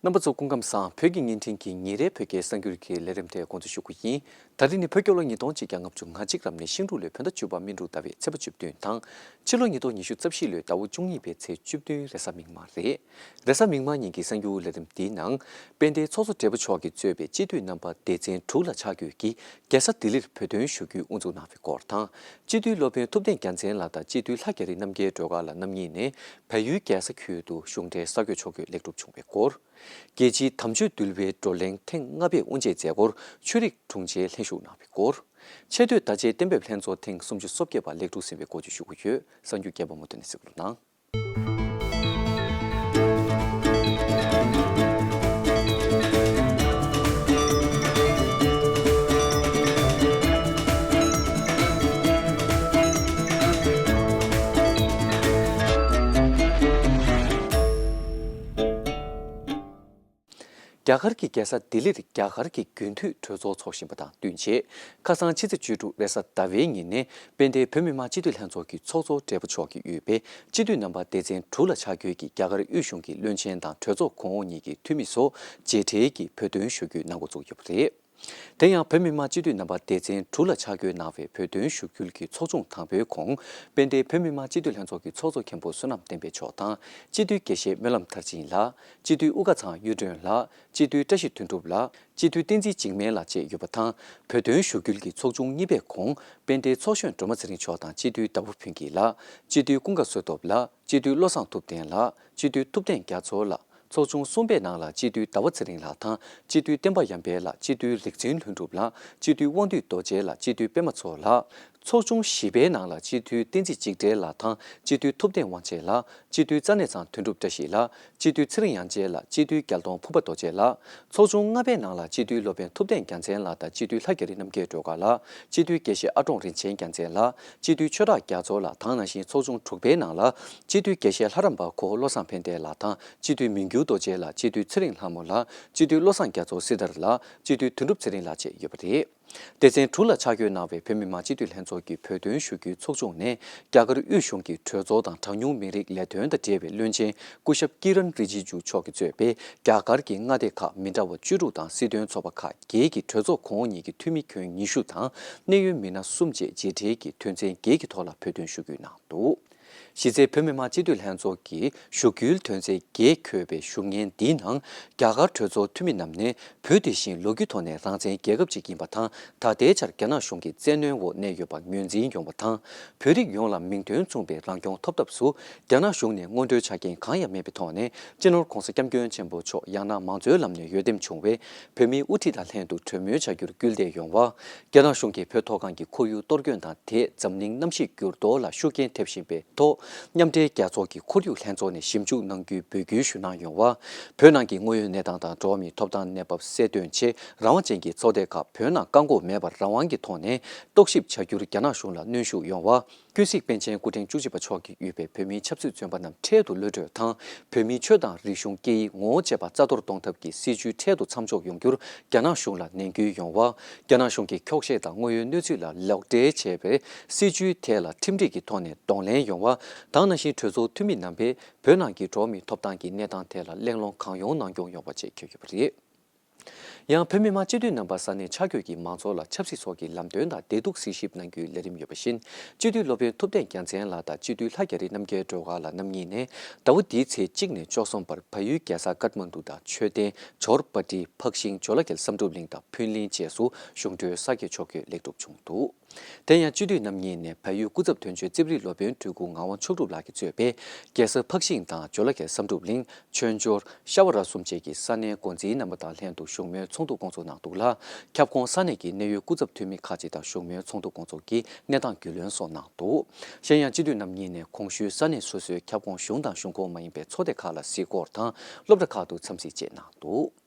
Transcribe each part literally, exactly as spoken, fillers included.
རྣམ་པ་ཚོ་སྐུ་ཁམས་བཟང་། བོད་ཀྱི་བརྙན་འཕྲིན་གྱི་ཉིན་རེའི་བོད་སྐད་གསར་འགྱུར་གྱི་ལས་རིམ་དེ་འགོ་འཛུགས་ཞུ་གི་ཡིན། ད་རིང་ནི་བོད་རྒྱལ་ལོ་ཉིས་སྟོང་ཆིག་བརྒྱ་ལྔ་བཅུ་ང་གཅིག་རབ་གནས་ཤིང་འབྲུག་ལོའི་བོད་ཟླ་བཅུ་པ་སྨིན་དྲུག་ཟླ་བའི་ཚེས་པ་བཅུ་བདུན་དང་། ཕྱི་ལོ་ཉིས་སྟོང་ཉི་ཤུ་རྩ་བཞི་ལོའི་ཟླ་བ་བཅུ་གཉིས་པའི་ཚེས་བཅུ་བདུན་རེས་གཟའ་མིག་དམར་རེད། རེས་གཟའ་མིག་དམར་ཉིན་གྱི་གསར་འགྱུར་ལས་རིམ་འདིའི་ནང་། དཔལ་ལྡན་ཚོགས་གཙོ་བགྲེས་པོ་མཆོག་གིས་གཙོས་པའི་སྤྱི་འཐུས་རྣམ་པ་སྡེ་ཚན་དྲུག་ལ་ཆ་བགོས་ཀྱིས་རྒྱལ་ས་ལྡི་ལིར་བོད་དོན་ཞུ་སྐུལ་དབུ་འཛུགས་གནང་བའི་སྐོར་དང་། སྤྱི་འཐུས་སློབ་དཔོན་ཐུབ་བསྟན་རྒྱལ་མཚན་ལགས་དང་སྤྱི་འཐུས་ལྷ་རྒྱ་རི་རྣམ་རྒྱལ་སྒྲོལ་དཀར་ལགས་རྣམ་གཉིས་ནས་བལ་ཡུལ་རྒྱལ་ས་ཁུལ་དུ་གཞུང་འབྲེལ་གསར་འགོད་ཕྱོགས་བསྐྱོད་ལེགས་གྲུབ་བྱུང་བའི་སྐོར། རྒྱལ་སྤྱིའི་དམ་ཆོས་འདུལ་བའི་བགྲོ་གླེང་ཐེངས་ལྔ་པའི་དབུ་འབྱེད་མཛད་སྒོར་ཆོས་རིག་དྲུང་ཆེ་ལྷན་ཞུགས་གནང་བའི་སྐོར། ཆེས་མཐོའི་བརྡ་ཆད་གཏན་འབེབས་ལྷན་ཚོགས་ཐེངས་སུམ་ཅུ་སོ་བརྒྱད་པ་ལེགས་གྲུབ་ཟིན་པའི་སྐོར་བཅས་ཞུ་གི་ཡོད། གསར་འགྱུར་རྒྱས་པ་མུ་མཐུད་ནས་གཟིགས་རོགས་གནང་། རྒྱ་གར་གྱི་རྒྱལ་ས་ལྡི་ལིར་རྒྱ་གར་གྱི་རྒྱུན་མཐུད་གྲོས་ཚོགས་འཚོགས་བཞིན་པ་དང་བསྟུན་ཆེད། ཁ་སང་ཕྱི་ཚེས་བཅུ་དྲུག་རེས་གཟའ་ཟླ་བའི་ཉིན་ནས་དཔལ་ལྡན་བོད་མི་མང་སྤྱི་འཐུས་ལྷན་ཚོགས་ཀྱི་ཚོགས་གཙོ་བགྲེས་པོ་མཆོག་གིས་དབུས་པའི་སྤྱི་འཐུས་རྣམ་པ་སྡེ་ཚན་དྲུག་ལ་ཆ་བགོས་ཀྱིས་རྒྱ་གར་དབུས་གཞུང་གི་བློན་ཆེན་དང་གྲོས་ཚོགས་གོང་འོག་གཉིས་ཀྱི་འཐུས་མི་སོགས་མཇལ་འཕྲད་ཀྱིས་བོད་དོན་ཞུ་སྐུལ་གནང་འགོ་བཙུགས་ཡོད་པ་རེད། དེ་ཡང་བོད་མི་མང་སྤྱི་འཐུས་རྣམ་པ་སྡེ་ཚན་དྲུག་ལ་ཆ་བགོས་གནང་བའི་བོད་དོན་ཞུ་སྐུལ་གྱི་ཚོགས་ཆུང་དང་པོའི་གོང་། དཔལ་ལྡན་བོད་མི་མང་སྤྱི་འཐུས་ལྷན་ཚོགས་ཀྱི་ཚོགས་གཙོ་མཁན་པོ་བསོད་ནམས་བསྟན་འཕེལ་མཆོག་དང་། སྤྱི་འཐུས་དགེ་བཤེས་སྨོན་ལམ་མཐར་ཕྱིན་ལགས། སྤྱི་འཐུས་དབུ་དཀར་ཚང་གཡུ་སྒྲོན་ལགས། སྤྱི་འཐུས་བཀྲ་ཤིས་དོན་གྲུབ་ལགས། སྤྱི་འཐུས་བསྟན་འཛིན་འཇིགས་མེད་ལགས་བཅས་ཡོད་པ་དང་། བོད་དོན་ཞུ་སྐུལ་གྱི་ཚོགས་ཆུང་གཉིས་པའི་གོང་། དཔལ་ལྡན་ཚོགས་གཞོན་སྒྲོལ་མ་ཚེ་རིང་མཆོག་དང་སྤྱི་འཐུས་ཟླ་བ་ཕུན་སྐྱིད་ལགས། སྤྱི་འཐུས་ཀུན་དགའ་བསོད་སྟོབས་ལགས། སྤྱི་འཐུས་བློ་བཟང་ཐུབ་བསྟན་ལགས། སྤྱི་འཐུས་ཐུབ་བསྟན་རྒྱ་མཚོ་ལགས། ཚོགས་ཆུང་གསུམ་པའི་ནང་ལ་སྤྱི་འཐུས་ཟླ་བ་ཚེ་རིང་ལགས་དང་། སྤྱི་འཐུས་བསྟན་པ་ཡར་འཕེལ་ལགས། སྤྱི་འཐུས་རིག་འཛིན་ལྷུན་གྲུབ་ལགས། སྤྱི་འཐུས་དབང་འདུས་རྡོ་རྗེ་ལགས། སྤྱི་འཐུས་པད་མ་མཚོ་ལགས། ཚོགས་ཆུང་བཞི་པའི་ནང་ལ་སྤྱི་འཐུས་བསྟན་འཛིན་འཇིགས་བྲལ་ལགས་དང་། སྤྱི་འཐུས་ཐུབ་བསྟན་དབང་ཆེན་ལགས། སྤྱི་འཐུས་རྩ་གནས་ཚང་དོན་གྲུབ་བཀྲ་ཤིས་ལགས། སྤྱི་འཐུས་ཚེ་རིང་དབྱངས་ཅན་ལགས། སྤྱི་འཐུས་རྒྱལ་མཐོང་ཕུར་པ་རྡོ་རྗེ་ལགས། ཚོགས་ཆུང་ལྔ་པའི་ནང་ལ་སྤྱི་འཐུས་སློབ་དཔོན་ཐུབ་བསྟན་རྒྱལ་མཚན་ལགས་དང་། སྤྱི་འཐུས་ལྷ་རྒྱ་རི་རྣམ་རྒྱལ་སྒྲོལ་དཀར་ལགས། སྤྱི་འཐུས་དགེ་བཤེས་ཨ་ཀྲོང་རིན་ཆེན་རྒྱལ་མཚན་ལགས། སྤྱི་འཐུས་ཆོས་གྲགས་རྒྱ་མཚོ་ལགས། དེ་ནང་བཞིན་ཚོགས་ཆུང་དྲུག་པའི་ནང་ལ་སྤྱི་འཐུས་དགེ་བཤེས་ལྷ་རམས་པ་གོ་བོ་བློ་བཟང་ཕན་བདེ་ལགས་དང་། སྤྱི་འཐུས་མི་འགྱུར་རྡོ་རྗེ་ལགས། སྤྱི་འཐུས་ཚེ་རིང་ལྷ་མོ་ལགས། སྤྱི་འཐུས་བློ་བཟང་རྒྱ་མཚོ་སྲི་ཐར་ལགས། སྤྱི་འཐུས་དོན་གྲུབ་ཚེ་རིང་ལགས་བཅས་ཡོད་པ་རེད། སྡེ་ཚན་དྲུག་ལ་ཆ་བགོས་གནང་བའི་བོད་མི་མང་སྤྱི་འཐུས་ལྷན་ཚོགས་ཀྱི་བོད་དོན་ཞུ་སྐུལ་ཚོགས་ཆུང་ནས། རྒྱ་གར་དབུས་གཞུང་གི་གྲོས་ཚོགས་དང་གྲངས་ཉུང་མི་རིགས་ལས་དོན་དང་འབྲེལ་བའི་བློན་ཆེན་སྐུ་ཞབས་ཀི་རན་རི་ཇི་ཇུ་མཆོག་གིས་གཙོས་པའི་རྒྱ་གར་གྱི་མངའ་སྡེ་ཁག་མི་འདྲ་བ་བཅུ་དྲུག་དང་སྲིད་དོན་ཚོགས་པ་ཁག་བརྒྱད་ཀྱི་གྲོས་ཚོགས་གོང་འོག་གཉིས་ཀྱི་འཐུས་མི་ཁྱོན་ཉི་ཤུ་དང་། གནད་ཡོད་མི་སྣ་གསུམ་བཅས་མཇལ་འཕྲད་ཀྱིས་དོན་ཚན་བརྒྱད་ཀྱི་ཐོག་ལ་བོད་དོན་ཞུ་སྐུལ་གནང་འདུག། གཞི་རྩའི་བོད་མི་མང་སྤྱི་འཐུས་ལྷན་ཚོགས་ཀྱི་ཞུ་སྐུལ་དོན་ཚན་བརྒྱད་འཁོད་པའི་ཞུ་སྙན་འདིའི་ནང་། རྒྱ་གར་གྲོས་ཚོགས་འཐུས་མི་རྣམས་ནས་བོད་དེ་བཞིན་ལོ་རྒྱུས་ཐོག་ནས་རང་བཙན་རྒྱལ་ཁབ་ཅིག་ཡིན་པ་དང་། ད་ལྟའི་ཆར་རྒྱ་ནག་གཞུང་གི་བཙན་གནོན་འོག་གནས་ཡོད་པ་ངོས་འཛིན་ཡོང་བ་དང་། བོད་རིགས་ཡོངས་ལ་མིང་དོན་མཚུངས་པའི་རང་སྐྱོང་ཐོབ་ཐབས་སུ། རྒྱ་ནག་གཞུང་ནས་སྔོན་འགྲོའི་ཆ་རྐྱེན་གང་ཡང་མེད་པའི་ཐོག་ནས། སྤྱི་ནོར་༧གོང་ས་༧སྐྱབས་མགོན་ཆེན་པོ་མཆོག་ཡང་ན་མང་གཙོའི་ལམ་ནས་འོས་འདེམས་བྱུང་བའི་བོད་མིའི་དབུ་ཁྲིད་དང་ལྷན་དུ་གྲོས་མོལ་བྱ་རྒྱུར་སྐུལ་འདེད་ཡོང་བ། རྒྱ་ནག་གཞུང་གིས་བོད་མཐོ་སྒང་གི་ཁོར་ཡུག་གཏོར་སྐྱོན་དང་། དེས་འཛམ་གླིང་གནམ་གཤིས་འགྱུར་ལྡོག་ལ་ཤུགས་རྐྱེན་ཐེབས་བཞིན་པའི་ཐོག། མཉམ་འབྲེལ་རྒྱལ་ཚོགས་ཀྱི་ཁོར་ཡུག་ལྷན་ཚོགས་ནས་ཞིབ་འཇུག་གནང་རྒྱུའི་འབོད་སྐུལ་ཞུ་གནང་ཡོང་བ། བོད་ནང་གི་དངོས་ཡོད་གནས་སྟངས་དང་། འགྲོ་བ་མིའི་ཐོབ་ཐང་གནས་བབ་གསལ་སྟོན་ཆེད། རང་དབང་ཅན་གྱི་ཚོགས་སྡེ་ཁག་བོད་ནང་བཀག་འགོག་མེད་པར་རང་དབང་གི་ཐོག་ནས་རྟོག་ཞིབ་བྱ་རྒྱུར་རྒྱ་ནག་གཞུང་ལ་གནོན་ཤུགས་ཡོང་བ། ཀུན་གཟིགས་པཎ་ཆེན་སྐུ་ཕྲེང་བཅུ་གཅིག་པ་མཆོག་གིས་དབུས་པའི་བོད་མིའི་ཆབ་སྲིད་བཙོན་པ་རྣམས་འཕྲལ་དུ་གློད་གྲོལ་དང་། བོད་མིའི་ཆོས་དང་རིག་གཞུང་། སྐད་ཡིག་ངོ་བོ་བཅས་པ་རྩ་གཏོར་གཏོང་ཐབས་ཀྱི་སྲིད་ཇུས་འཕྲལ་དུ་མཚམས་འཇོག་ཡོང་རྒྱུར་རྒྱ་ནག་གཞུང་ལ་ནན་སྐུལ་ཡོང་བ། རྒྱ་ནག་གཞུང་གིས་འཁྱོག་བཤད་དང་དངོས་ཡོད་གནས་ཚུལ་ལ་ལོག་འགྲེལ་བྱས་པའི་སྲིད་ཇུས་ཐད་ལ་ཁྲིམས་སྒྲིག་གི་ཐོག་ནས་གདོང་ལེན་ཡོང་བ། དེ་ནང་བཞིན་གྲོས་ཚོགས་འཐུས་མི་རྣམ་པས་བོད་ནང་གི་འགྲོ་བ་མིའི་ཐོབ་ཐང་གི་གནས་སྟངས་ཐད་ལ་གླེང་སློང་གང་ཡོང་གནང་སྐྱོང་ཡོང་བ་བཅས་འཁོད་ཡོད་པ་རེད། ཡང་བོད་མི་མང་སྤྱི་འཐུས་རྣམ་པ་ས་གནས་ཆ་བགོས་ཀྱིས་མང་ཚོགས་ལ་ཆབ་སྲིད་སོགས་ཀྱི་ལམ་སྟོན་དང་བདེ་སྡུག་གཟིགས་ཞིབ་གནང་རྒྱུའི་ལས་རིམ་ཡོད་པ་བཞིན། སྤྱི་འཐུས་སློབ་དཔོན་ཐུབ་བསྟན་རྒྱལ་མཚན་ལགས་དང་སྤྱི་འཐུས་ལྷ་རྒྱ་རི་རྣམ་རྒྱལ་སྒྲོལ་དཀར་ལགས་རྣམ་གཉིས་ནས་ཟླ་བ་འདིའི་ཚེས་གཅིག་ནས་བཅུ་གསུམ་བར་བལ་ཡུལ་རྒྱལ་ས་ཀཏ་མན་ཌུ་དང་མཆོད་རྟེན་ཇོར་པ་ཏི། འཕགས་ཤིང་ཇོ་ལ་རྒྱལ་བསམ་གྲུབ་གླིང་དང་ཕུན་གླིང་བཅས་སུ་གཞུང་འབྲེལ་གསར་འགོད་ཕྱོགས་བསྐྱོད་ལེགས་གྲུབ་བྱུང་འདུག། དེ་ཡང་སྤྱི་འཐུས་རྣམ་གཉིས་ནས་བལ་ཡུལ་སྐུ་ཚབ་དོན་གཅོད་རྩིབ་རི་སློབ་དཔོན་སྤྲུལ་སྐུ་ངག་དབང་མཆོག་གྲུབ་ལགས་ཀྱིས་གཙོས་པའི་རྒྱལ་ས་འཕགས་ཤིང་དང་ཇོ་ལ་རྒྱལ་བསམ་གྲུབ་གླིང་། མཆོད་འཇོར། ཤ་བ་ར་གསུམ་བཅས་ཀྱི་ས་གནས་འགོ་འཛིན་རྣམ་པ་དང་ལྷན་དུ་བཞུགས་མོལ་ཚོགས་འདུ་སྐོང་ཚོགས་གནང་འདུག་ལ། ཁྱབ་ཁོངས་ས་གནས་ཀྱི་གནད་ཡོད་སྐུ་ཚབ་འཐུས་མི་ཁག་ཅིག་དང་བཞུགས་མོལ་ཚོགས་འདུ་སྐོང་ཚོགས་ཀྱིས་གནས་སྟངས་རྒྱུས་ལོན་སོགས་གནང་འདུག། གཞན་ཡང་སྤྱི་འཐུས་རྣམ་གཉིས་ནས་གོང་ཞུས་ས་གནས་སོ་སོའི་ཁྱབ་ཁོངས་གཞུང་དང་གཞུང་ཁོངས་མ་ཡིན་པའི་ཚོགས་སྡེ་ཁག་ལ་གཟིགས་སྐོར་དང་སློབ་གྲྭ་ཁག་ཏུ་འཚམས་གཟིགས་བཅས་གནང་འདུག།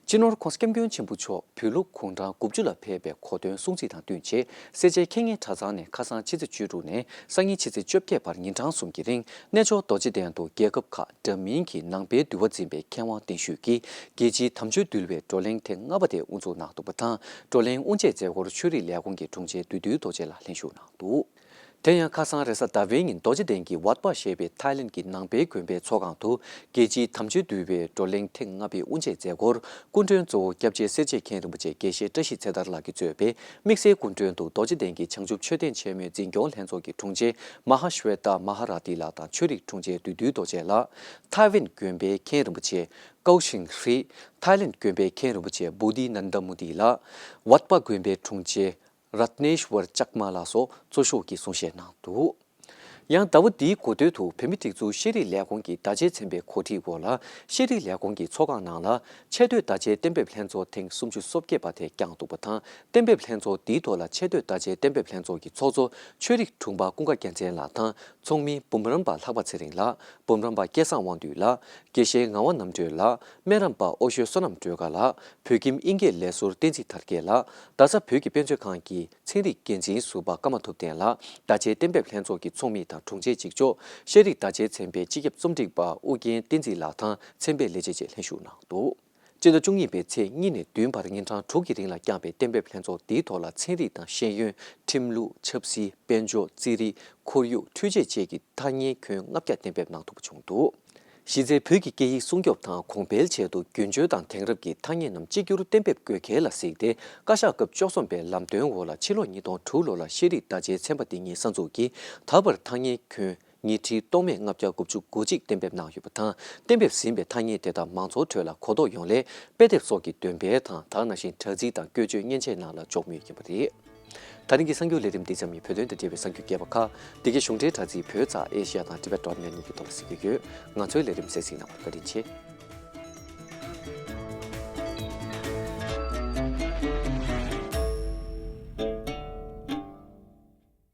སྤྱི་ནོར་༧གོང་ས་༧སྐྱབས་མགོན་ཆེན་པོ་མཆོག་བོད་ལུགས་གུང་གྲངས་དགུ་བཅུ་ལ་ཕེབས་པའི་གོ་སྟོན་སྲུང་བརྩི་དང་བསྟུན་ཆེད། སེར་བྱེས་མཁས་སྙན་གྲྭ་ཚང་ནས་ཁ་སང་ཕྱི་ཚེས་བཅུ་དྲུག་ནས་སང་ཉིན་ཕྱི་ཚེས་བཅོ་བརྒྱད་བར་ཉིན་གྲངས་གསུམ་གྱི་རིང་གནས་མཆོག་རྡོ་རྗེ་གདན་དུ་རྒྱལ་ཁབ་ཁག་འདྲ་མིན་གྱི་ནང་པའི་འདུལ་བ་འཛིན་པའི་མཁས་དབང་གདན་ཞུས་ཀྱིས་རྒྱལ་སྤྱིའི་དམ་ཆོས་འདུལ་བའི་བགྲོ་གླེང་ཐེངས་ལྔ་པ་དེ་དབུ་འཛུགས་གནང་འདུག་པ་དང་། བགྲོ་གླེང་དབུ་འབྱེད་མཛད་སྒོར་ཆོས་རིག་ལས་ཁུངས་ཀྱི་དྲུང་ཆེ་བདུད་འདུལ་རྡོ་རྗེ་ལགས་ལྷན་ཞུགས་གནང་འདུག། དེ་ཡང་ཁ་སང་རེས་གཟའ་ཟླ་བའི་ཉིན་རྡོ་རྗེ་གདན་གྱི་ཝཱད་པ་ཞེས་པའི་ཐའི་ལེན་གྱི་ནང་པའི་དགོན་པའི་ཚོགས་ཁང་དུ་རྒྱལ་སྤྱིའི་དམ་ཆོས་འདུལ་བའི་བགྲོ་གླེང་ཐེངས་ལྔ་པའི་དབུ་འབྱེད་མཛད་སྒོར་སྐུ་མགྲོན་གཙོ་བོ་སྐྱབས་རྗེ་སེར་བྱེས་མཁན་རིན་པོ་ཆེ་དགེ་བཤེས་བཀྲ་ཤིས་ཚེ་དར་ལགས་ཀྱིས་གཙོས་པའི་དམིགས་བསལ་སྐུ་མགྲོན་དུ་རྡོ་རྗེ་གདན་གྱི་བྱང་ཆུབ་མཆོད་རྟེན་ཆེན་མོའི་འཛིན་སྐྱོང་ལྷན་ཚོགས་ཀྱི་དྲུང་ཆེ་མ་ཧཱ་ཤཝེ་ཏཱ་མ་ཧཱ་ར་ཏི་ལགས་དང་ཆོས་རིག་དྲུང་ཆེ་བདུད་འདུལ་རྡོ་རྗེ་ལགས། ཐའེ་ཝན་དགོན་པའི་མཁན་རིན་པོ་ཆེ་ཀའོ་ཤིང་ཧྲི། ཐའི་ལེན་དགོན་པའི་མཁན་རིན་པོ་ཆེ་བོ་དྷི་ནན་ད་མུ་ཏི་ལགས། ཝཱད་པ་དགོན་པའི་དྲུང་ཆེ་རཏྣེ་ཤྭར་ལྕགས་མ་ལགས་སོགས་གཙོ་ཤོག་གིས་གསུང་བཤད་གནང་འདུག་ཡང་ཟླ་བ་འདིའི་འགོ་སྟོད་དུ་བོད་མིའི་སྒྲིག་འཛུགས་ཤེས་རིག་ལས་ཁུངས་ཀྱི་བརྡ་ཆད་ཚན་པའི་གོ་སྒྲིག་འོག་ལ་ཤེས་རིག་ལས་ཁུངས་ཀྱི་ཚོགས་ཁང་ནང་ལ་ཆེས་མཐོའི་བརྡ་ཆད་གཏན་འབེབས་ལྷན་ཚོགས་ཐེངས་སུམ་ཅུ་སོ་བརྒྱད་པ་དེ་བསྐྱངས་འདུག་པ་དང་། གཏན་འབེབས་ལྷན་ཚོགས་འདིའི་ཐོག་ལ་ཆེས་མཐོའི་བརྡ་ཆད་གཏན་འབེབས་ལྷན་ཚོགས་ཀྱི་ཚོགས་གཙོ་ཆོས་རིག་དྲུང་འཕར་ཀུན་དགའ་རྒྱལ་མཚན་ལགས་དང་ཚོགས་མི་འབུམ་རམས་པ་ལྷག་པ་ཚེ་རིང་ལགས། འབུམ་རམས་པ་སྐལ་བཟང་དབང་འདུས་ལགས། དགེ་བཤེས་ངག་དབང་རྣམ་གྲོལ་ལགས། སྨན་རམས་པ་ཨོ་ཤོད་བསོད་ནམས་སྒྲོལ་དཀར་ལགས། བོད་ཁྱིམ་དབྱིན་སྐད་ལས་ཟུར་བསྟན་འཛིན་དར་རྒྱས་ལགས། རྡ་ས་བོད་ཀྱི་དཔེ་མཛོད་ཁང་གི་ཚན་རིག་འགན་འཛིན་ཟུར་པ་ཀརྨ་ཐུབ་བསྟན་ལགས། བརྡ་ཆད་གཏན་འབེབས་ལྷན་ཚོགས་ཀྱི་ཚོགས་མི་དང་དྲུང་ཆེ་གཅིག་ལྕོགས་ཤེས་རིག་བརྡ་ཆད་ཚན་པའི་སྤྱི་ཁྱབ་རྩོམ་སྒྲིག་པ་ཨུ་རྒྱན་བསྟན་འཛིན་ལགས་དང་ཚན་པའི་ལས་བྱེད་བཅས་ལྷན་ཞུགས་གནང་འདུག་སྤྱི་ཟླ་བཅུ་གཉིས་པའི་ཚེས་གཉིས་ནས་བདུན་བར་ཉིན་གྲངས་དྲུག་གི་རིང་ལ་བསྐྱངས་པའི་གཏན་འབེབས་ལྷན་ཚོགས་འདིའི་ཐོག་ལ་ཚན་རིག་དང་ཤེས་ཡོན། ཁྲིམས་ལུགས། ཆབ་སྲིད། དཔལ་འབྱོར། རྩིས་རིག་ཁོར་ཡུག་འཕྲུལ་ཆས་བཅས་ཀྱི་ཐ་སྙད་ཁྱོན་ལྔ་བརྒྱ་གཏན་འབེབས་གནང་ཐུབ་པ་བྱུང་འདུག་གཞི་རྩའི་བོད་ཀྱི་སྐད་ཡིག་སྲུང་སྐྱོབ་དང་གོང་འཕེལ་ཆེད་དུ་རྒྱུན་སྤྱོད་དང་དེང་རབས་ཀྱི་ཐ་སྙད་རྣམས་གཅིག་གྱུར་གཏན་འབེབས་དགོས་གལ་ལ་གཟིགས་ཏེ། བཀའ་ཤག་སྐབས་བཅུ་གསུམ་པའི་ལམ་སྟོན་འོག་ལ་ཕྱི་ལོ་ཉིས་སྟོང་དྲུག་ལོ་ལ་ཤེས་རིག་བརྡ་ཆད་ཚན་པ་འདི་ཉིད་གསར་འཛུགས་ཀྱིས་ད་བར་ཐ་སྙད་ཁྱོན་ཉིས་ཁྲི་སྟོང་མེད་ལྔ་བརྒྱ་དགུ་བཅུ་གོ་གཅིག་གཏན་འབེབས་གནང་ཡོད་པ་དང་། གཏན་འབེབས་ཟིན་པའི་ཐ་སྙད་དེ་དག་མང་ཚོགས་ཁྲོད་ལ་གོ་རྟོགས་ཡོང་སླད་དཔེ་དེབ་སོགས་ཀྱི་འདོན་སྤེལ་དང་། ད་ག་ནང་བཞིན་དྲ་ཚིགས་དང་བཀོལ་སྤྱོད་མཉེན་ཆས་ནང་ལ་འཇོག་མུས་ཡིན་པ་རེད། ད་རིང་གི་གསར་འགྱུར་ལས་རིམ་འདི་ཙམ་ཡིན། བོད་དོན་དང་འབྲེལ་བའི་གསར་འགྱུར་རྒྱས་པ་ཁག་འདི་གའི་གཞུང་འབྲེལ་དྲ་ཚིགས་བོད་ཙ་ཨེ་ཤི་ཡ་དང་དི་བེད་ཌོ་ཊི་ནེ་ཊི་གཉིས་ཀྱི་ཐོག་ལ་གཟིགས་རྒྱུ་ཡོད། ང་ཚོའི་ལས་རིམ་གསན་གཟིགས་གནང་བར་བཀའ་དྲིན་ཆེ།